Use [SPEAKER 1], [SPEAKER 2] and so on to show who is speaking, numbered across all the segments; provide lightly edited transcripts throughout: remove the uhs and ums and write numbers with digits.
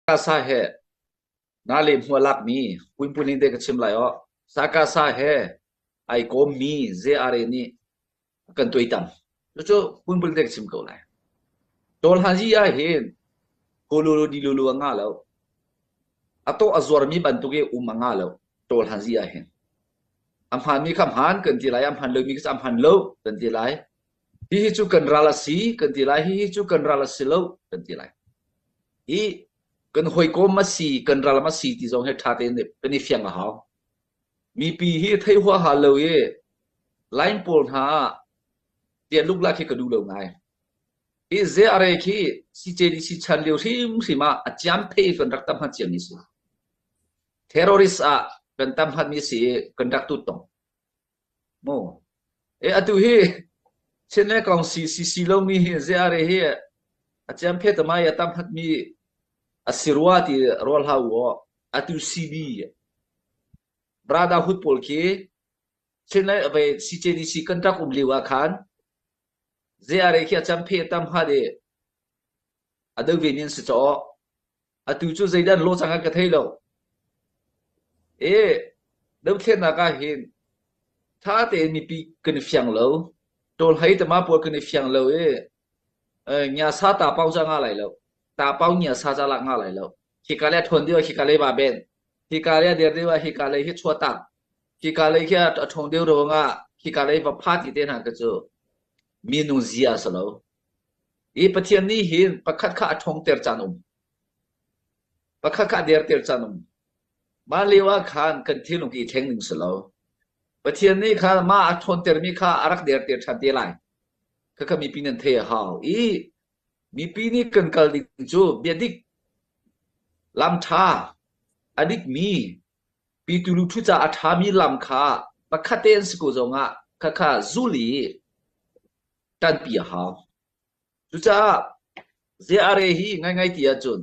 [SPEAKER 1] Sa he na le hmual lakmi puinpuning te ka chim lai aw. Sakasa he ai kawmmi JRA nih a kan tuaitam. Cucu puinpuning te ka chim ko lai. Tawlhanzi ah hin hululu dilulu a ngah lo. A tawh a zuarmi bantuk i um a ngah lo. Tawlhanzi ah hin. A hmaanmi kha hmaan kan ti lai, a hmaan lomi kha a hmaan lo kan ti lai. Hihi cu kan ral a si kan ti lai, hihi cu kan ral a si lo kan ti lai. Hi kan hawikom a si, kan ral a si ti zong hi ṭha tein kan i fiang a hau. Mipi hi thei huaha lo i line pawl hna ah tiah luklak hi ka duh lo ngai. Hi ZRA khi CJDC chan lio hrimhrim ah a ciam phei kan rak tam hat ciami si. Terrorist ah kan tam hatmi si i kan rak tut tong. Mu. E atu hi Chin le kong si si si lomi hi ZRA hi a ciam phe tamai a tam hatmi a si rua ti rual hau u atu CB Brotherhood pawl khi Chin le ve CJDC kan rak um lio ah khan ZRA khi a cam phe tam hat i a do ve nin si chaw Atu cu zeidah an lawh cang ka thei lo. E, dothlennak ah hin tha tein mipi kan i fiang lo. Ṭawl hei tama pawl kan i fiang lo i ngia sa ta pau ca nga lai lo. Ta pau ngia sa ca lak nga lai lo. Hika le ṭhawn deuh hika le ba ben. Hika le der deuh hika le hi chua tak. Hika le khi a ṭhawng deuh ruangah hika le va pha ti te hna ka cu minung zia a si lo. Hi Pathian nih hin pakhat kha a ṭhawngter caan um. Pakhat kha a derter caan um. Mah lio ah khan kan thinlung i thleng ning si lo. Pathian nih khan mah a ṭhawntermi kha a rak derter ṭhan te lai. Khakha mipi nan thei a hau. I mipi nih kan kal ding cu biadik, lam ṭha, a dikmi, pitulu ṭhu ca a ṭhami lam kha pakhat te an si ko zongah khakha zul i ṭanpi a hau. Cucaah ZRA hi ngaingai ti ahcun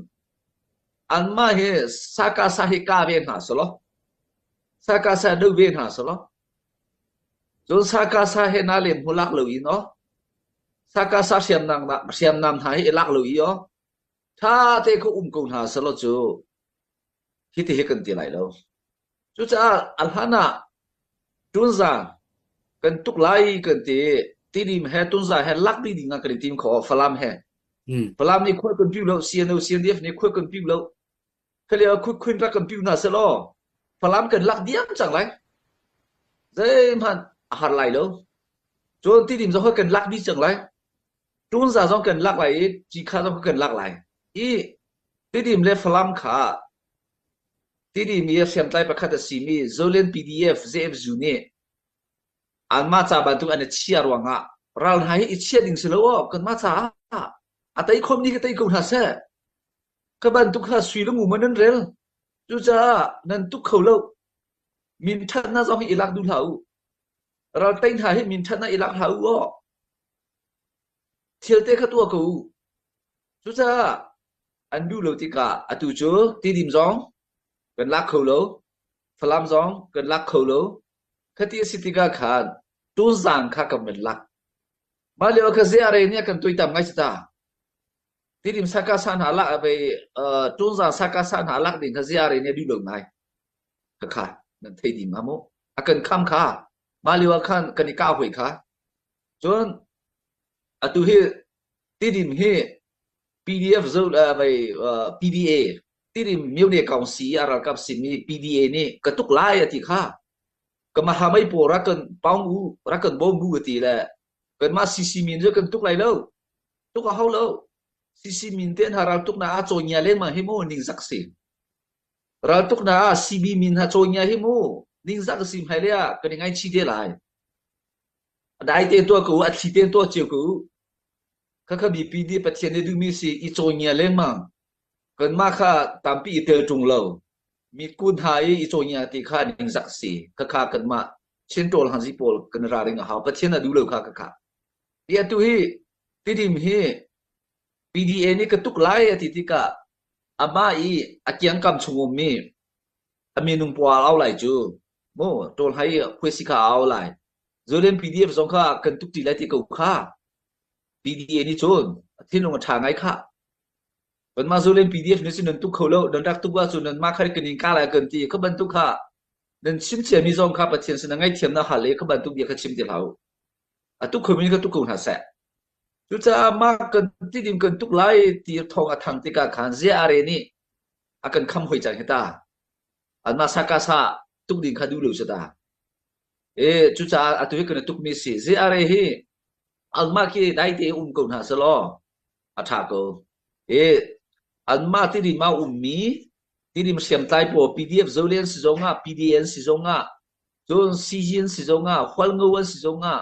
[SPEAKER 1] anmah hi sakasa hi ka ve hna selaw sakasa do ve hna selaw cun sakasa he na lem hu lak lo in aw sakasa hriamnam hriamnam hna hi i lak lo i aw tha te kho um ko hna selaw cu hiti hi kan ti lai lo. Cucaah a hlan ah Tunza kan tuk lai kan ti Tidim he Tunza he lak dih ding ah kan i tim kho Falam he. Falam nih khual kan piu lo CNO CNDF nih khual kan piu lo. Khalio khut khun rak kan piu hna selaw Falam kan lak diam cang lai. Zeihmanh a har lai lo. Cun Tidim zong kan lak dih cang lai. Tunza zong kan lak lai i Cikha zong kan lak lai. I Tidim le Falam kha Tidim i hriamtlai pakhat a simi Zolen PDF ZFU nih anmah ca bantuk an i chiah ruangah ral hna hi i chiah ding si lo aw kanmah caah a tei khom nih ka tei ko hna seh ka bantuk kha sui le ngu man nan rel cucaah nan tuk kho lo min ṭhatnak zong hi i lak duh hlah u ral tei hna hi min ṭhatnak i lak hlah u aw thil te kha tuah ko u cucaah an duh lo tikah atu cu Tidim zong kan lak kho lo, Falam zong kan lak kho lo. Khati a si tikah khan Tuzang kha kan van lak. Mah lio kha ZRA nih a kan tuaitam ngai si ta. Tidim saka sa hna lak ve Tuzang saka sa hna lak ding kha ZRA nih a duh lo ngai. Khakha nan thei ding ma mu. A kan kham kha. Mah lio ah khan kan i kah hoi kha. Cun atu hi Tidim hi PDF zo vei PDA Tidim myone kaungsi a ralkap simi PDA nih ka tuk lai a ti kha ka mahamei pawl rak kan paung u rak kan bawm u a ti le kanmah CC min cu kan tuk lai lo tuk a hau lo CC min te hna ral tuk na a cawinia lengmang hi mu ningzak si ral tuk na ah CB min ha cawinia hi mu ningzak si hmai le ah kan i ngaichi te lai dai te tuah ko a thli te tuah cio ko Khakha mipi nih Pathian nih duhmi si i cawngia lengmang. Kanmah kha tampi i tel ṭung lo. Mitkun hna i i cawngia ti kha ningzak si. Khakha kanmah Chin ṭawl hangzi pawl kan ralring a hau. Pathian a duh lo kha khakha. Hi atu hi Tidim hi PDA nih ka tuk lai a ti tikah amah i a kiangkam chung ummi a minung pawl au lai cu mu ṭawl hai khuaisi kha au lai. Zolen PDF zong kha kan tuk ṭi lai ti ko kha. PDA nih cun a thinlung a ṭha ngai khah. Kanmah Zolen PDF nih cun nan tuk kho lo, nan rak tuk ahcun nanmah kha kan in kah lai kan ti. Kha bantuk kha nan chim ciami zong kha Pathian sinah ngaihthiamnak hal i kha bantuk bia kha chim ti hlah u. A tuk khomi kha tuk ko hna seh. Cucaah mah kan tidim kan tuk lai ti thawng a thang tikah khan ZRA nih a kan kham hoi cang hi ta. Anmah sakasa tuk ding kha duh lo si ta. E cucaah atu hi kan i tukmi si. ZRA hi anmah khi dai te um ko hna selaw a ṭha ko. E anmah tidim ah ummi tidim hriamtlai pawl PDF Zolen si zongah PDN si zongah cun CG an si zongah Hualngo an si zongah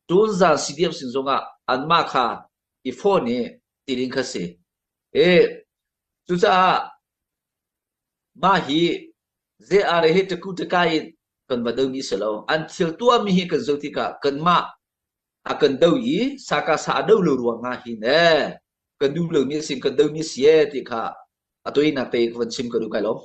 [SPEAKER 1] Tunzang CDF sin zongah anmah kha i phone i tiling kha si. E cucaah mah hi ZRA hi taku taka in kan va domi si lo. An thil tuahmi hi kan zoh tikah kanmah a kan do i saka sa a do lo ruangah hin ee kan duh lomi a si kan domi si ee ti kha a toinak te ka van chim ka duh kai lo.